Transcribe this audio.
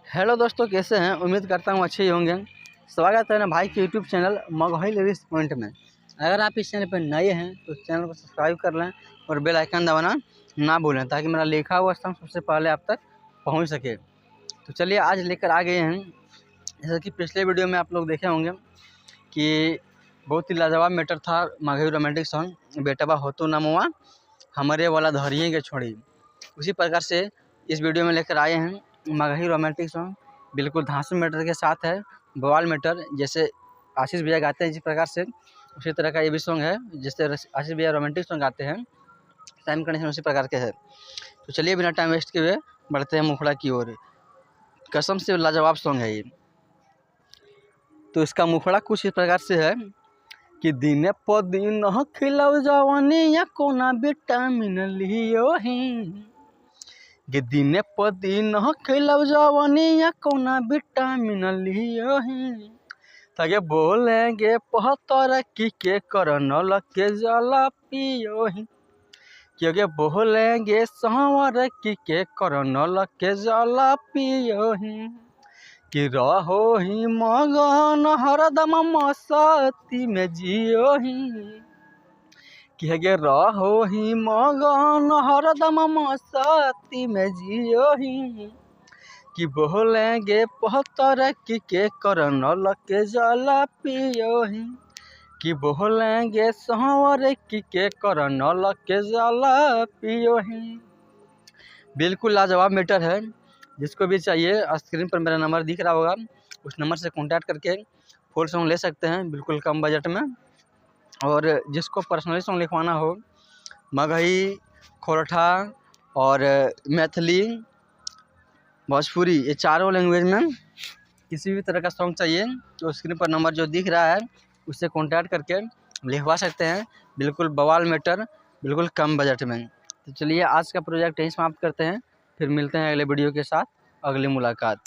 हेलो दोस्तों, कैसे हैं? उम्मीद करता हूँ अच्छे ही होंगे। स्वागत है ना भाई के YouTube channel Magahi lyrics point में। अगर आप इस चैनल पर नए हैं तो चैनल को सब्सक्राइब कर लें और बेल आइकन दबाना ना भूलें, ताकि मेरा लिखा हुआ सॉन्ग सबसे पहले आप तक पहुंच सके। तो चलिए आज लेकर आ गए हैं, जैसे कि पिछले वीडियो में आप लोग देखे होंगे कि बहुत ही लाजवाब मैटर था मगही रोमांटिक सॉन्ग बेटवा हो तो नमवा हमारे वाला धरिए के छोड़ी। उसी प्रकार से इस वीडियो में लेकर आए हैं मगही रोमांटिक सॉन्ग, बिल्कुल धांसू मैटर के साथ है, बवाल मैटर जैसे आशीष भैया गाते हैं जिस प्रकार से, उसी तरह का ये भी सॉन्ग है। जैसे आशीष भैया रोमांटिक सॉन्ग गाते हैं, टाइम कंडीशन उसी प्रकार के है। तो चलिए बिना टाइम वेस्ट किए हुए बढ़ते हैं मुखड़ा की ओर। कसम से लाजवाब सॉन्ग है ये। तो इसका मुखड़ा कुछ इस प्रकार से है कि दिन प दिन खिलाओ जवानी या कोना विटामिन लियो ही, कि दिन प दिन खिलाओ जवानी या कोना विटामिन लियो ही, ताके बोलेंगे पहतर की के करन लके जला पियो ही, क्योंकि बोलेंगे संवर की के करन लके जला पियो ही, कि रहो ही मगन हरदम मस्ती में जियो ही, कि गे रहो ही मगन हरदम मस्ती में जियो ही, कि बोलेंगे पहतर की के करन लके जला पियो ही, कि बोलेंगे संवर की के करन लके जला पियो ही। बिल्कुल लाजवाब मीटर है। जिसको भी चाहिए स्क्रीन पर मेरा नंबर दिख रहा होगा, उस नंबर से कांटेक्ट करके फुल सॉन्ग ले सकते हैं बिल्कुल कम बजट में। और जिसको पर्सनली सॉन्ग लिखवाना हो, मगही, खोरठा और मैथिली, भोजपुरी, ये चारों लैंग्वेज में किसी भी तरह का सॉन्ग चाहिए तो स्क्रीन पर नंबर जो दिख रहा है उससे कांटेक्ट करके लिखवा सकते हैं। बिल्कुल बवाल मैटर, बिल्कुल कम बजट में। तो चलिए आज का प्रोजेक्ट यहीं समाप्त करते हैं, फिर मिलते हैं अगले वीडियो के साथ, अगली मुलाकात।